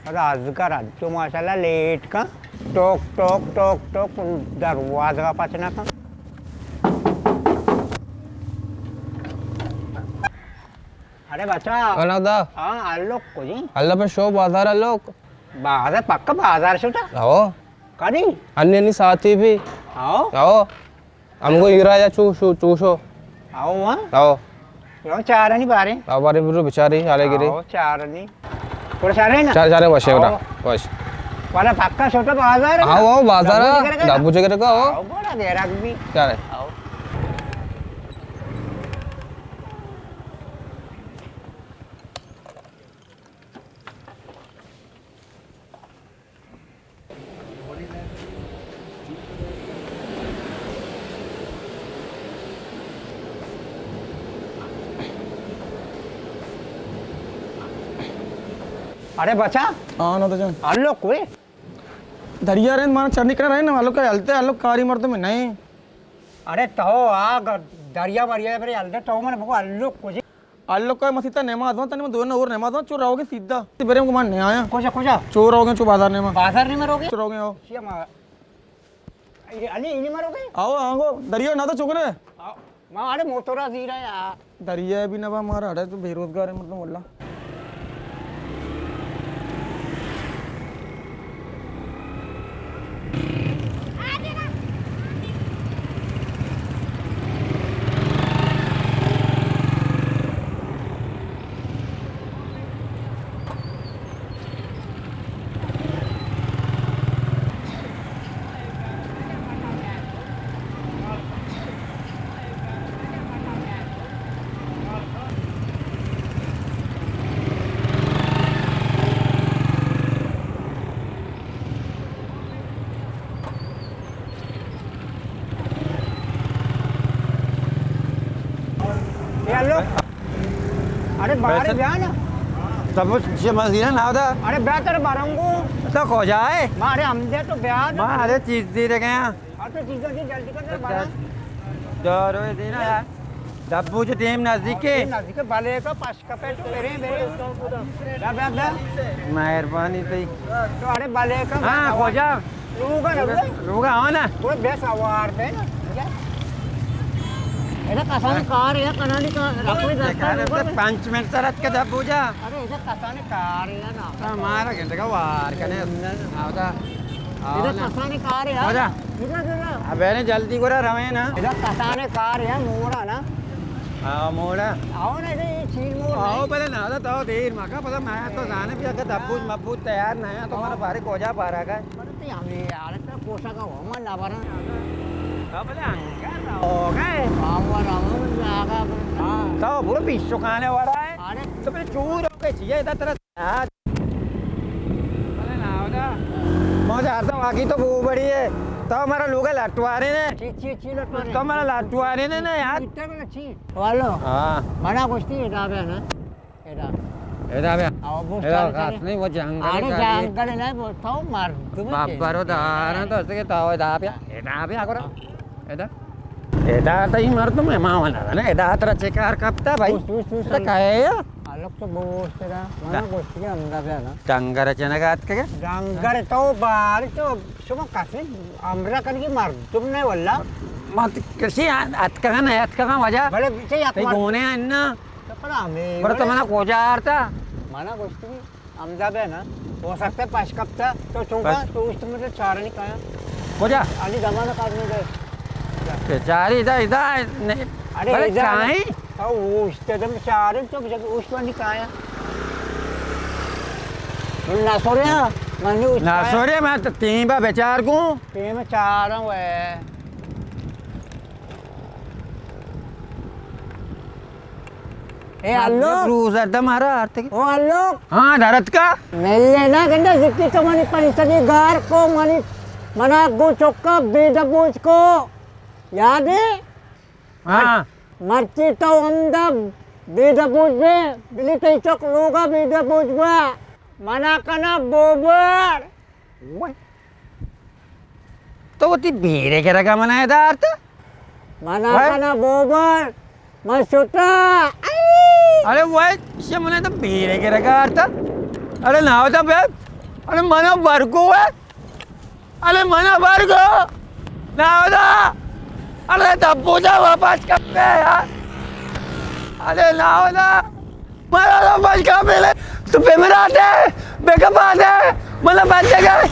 پدا ازگر انت تو ماشاءاللہ لیٹ کن، ٹوک ٹوک ٹوک ٹوک، دروازگا پچ نہ کن۔ ارے بچا۔ انا دا۔ ہاں، الوک کجی؟ اللہ پہ شو بازار الوک۔ بازار پکا بازار شتا؟ ہاؤ۔ کدی؟ انی انی ساعتی بھی۔ ہاؤ۔ ہاؤ۔ ہم کو ایرا یا چو، چو، چو شو۔ ہاؤ، ہاں؟ ہاؤ۔ یو چارنی بارے؟ ہاؤ، بارے برو بچاری، حالے گری۔ ہاؤ، چارنی۔ پورا چارے نا؟ چار، چارے وش ہے، ہاؤ۔ وش۔ والا پکا شوٹا بازار ہے نا؟ ہاؤ، ہاؤ، بازار ہے۔ دبو جگہ کا، ہاؤ۔ ہاؤ، بڑا دیر بھی۔ چارے۔ ہاؤ۔ ارے بچا۔ ہاں، نو تو جان۔ الوک کوئے؟ دریا رہن، مانا چرنی کرا رہن، الوک ہلتے، الوک کاری مردم نہیں۔ ارے تو آ گ-، دریا مریا برے ہلتے، تو من بگو الوک کجی؟ الوک کا مسیتا نماز وان، تنے من دو نہ اور نماز وان، چو روگے سیدھا۔ برے کو من نہیں آیا۔ کجا، کجا؟ چو روگے، چو بازار نیما۔ بازار نیما روگے؟ چو روگے، آؤ۔ شیا ما-، اے علی، علی ما روگے؟ آؤ، آؤ، دریا نہ تو چکنے۔ آؤ۔ ما اڑے موتورا زیرا یا۔ دریا بھی نہ با مارا، اڑے تو بے روزگار ہے مطلب واللہ۔ اے الوک۔ ارے بارے بیا نا۔ تب چیز مزینا نہ ہوتا۔ ارے بیا تر بارنگو۔ تو کجا ہے؟ مارے ہم دے تو بیا نا۔ مارے چیز دی رہ گیا۔ ارے تو چیز دی جلدی کر بارا۔ دارو دینا یار۔ دبو جو ٹیم نزدیک ہے۔ نزدیک ہے، بلے کا پاس۔ کپے تو میرے، میرے۔ بیا، بیا، بیا۔ مہربانی تئی۔ تو اڑے بلے کا ہاں، بیا۔ کجا؟ لوگا نہ بیا۔ لوگا ہو نا۔ کوئی بے سوار بے نا۔ ادا کسانی کار ہے، کنانی کا، رکھوی دستا لوگا۔ پانچ منٹ سرت کے دب ہو جا۔ ارے ادا کسانی کار ہے نا۔ ہمارا گھنٹے کا وار کنے۔ آودا۔ ادا کسانی کار ہے۔ کجا؟ ابے نے جلدی کرا روے نا۔ ادا کسانے کار ہے، موڑا نا۔ ہاں، موڑا۔ آؤ نا، اے چیل موڑ آؤ۔ بلے نا، تو دیر مکا، پتا میں تو زانے بھی اگر دبوج مبوج تیار نہ ہے، تو ہمارا بارے کوجا پارا کا۔ پر تے ہمیں یار، تو کوشا کا ہو، من نہ بارا۔ تو بلے انگا ہو گئے۔ آؤ، آؤ، آگا۔ ہاں۔ تو بولو بیس سو کانے والا ہے۔ ارے۔ تو بلے چور ہو گئے، چیئے ادا ترا۔ ہاں۔ بلے ناودا۔ ما جارتا واقعی تو بو بڑی ہے۔ تو ہمارا لوگا لٹوارے نے۔ چی، چی، چی لٹوارے؟ تو ہمارا لٹوارے نے نا یار۔ چی، چی، چی؟ والو۔ ہاں۔ منا گوشتی ادا بیا نا۔ ادا۔ ادا بیا۔ آؤ، بوس ادا چارے خاص چارے۔ نہیں، وہ جنگل ارے کا ہے۔ جنگل نہیں، وہ تو مردم بابا رو دار تو اسے کہ تو ادا بیا۔ ادا بیا کرو۔ ادا۔ ادا تئی مردم ہے، ما ونا نا، ادا ترا چکار کپتا بھائی؟ بوس، بوس، بوس، ادا بوس۔ کہے یا؟ الگ تو بوس ترا، منا دا۔ گوشتی کہ ہمدا بیا نا۔ ڈنگر چنگا اتکگے؟ ڈنگر تو بار تو شما کسی ہمرا کنگی مردم نے واللہ۔ ما تو کسی اتکگا نہ اتکگا وجہ۔ بلے چے یک تئی مردم۔ گونے انا۔ تو پر ہمیں بڑا تو بلے۔ منا کوجا آرتا؟ منا گوشتی ہمدا بیا نا، ہو سکتا ہے پش کپتا، تو چونکا پش۔ تو اوشت مجھے چارنی کایا۔ کجا؟ علی زمانہ کا آدمی دے۔ کہ چاری دا، ادا، نے، ارے بلے ادا کائیں؟ تو اوشت دم چارن تو جب اوشت وانی کایا۔ من ناسوریا، من نے اوشت کایا۔ ناسوریا، میں تو تین با بیچار گوں۔ تین با چاروں وے۔ اے الو۔ روز اردا مارا آرتگی۔ او الو۔ ہاں، درت کا؟ ملے نا گندا زکی تو منی پنچ سدی گار کو منی منا گو چکا بے دبوج کو۔ یاد ہے؟ ہاں۔ مرچی تو ہمدا بے دبوج بے، بلی تئی چک لوگا بے دبوج با۔ منا کنا بوبر۔ وای۔ تو وتی بیرے گرگا منا ادا آرتا؟ منا وای۔ کنا بوبر، من شتا۔ ارے وای، ایشی منا تو بیرے گرگا آرتا۔ ارے ناو تا بے، ارے منا برگو ہے، ارے منا برگو، ناودا، ارے تبو جا واپس کپے یار، ارے ناودا، منا واپس کپے لے، تو پہ میرا دے، بے کپا دے، منا بچے گئے۔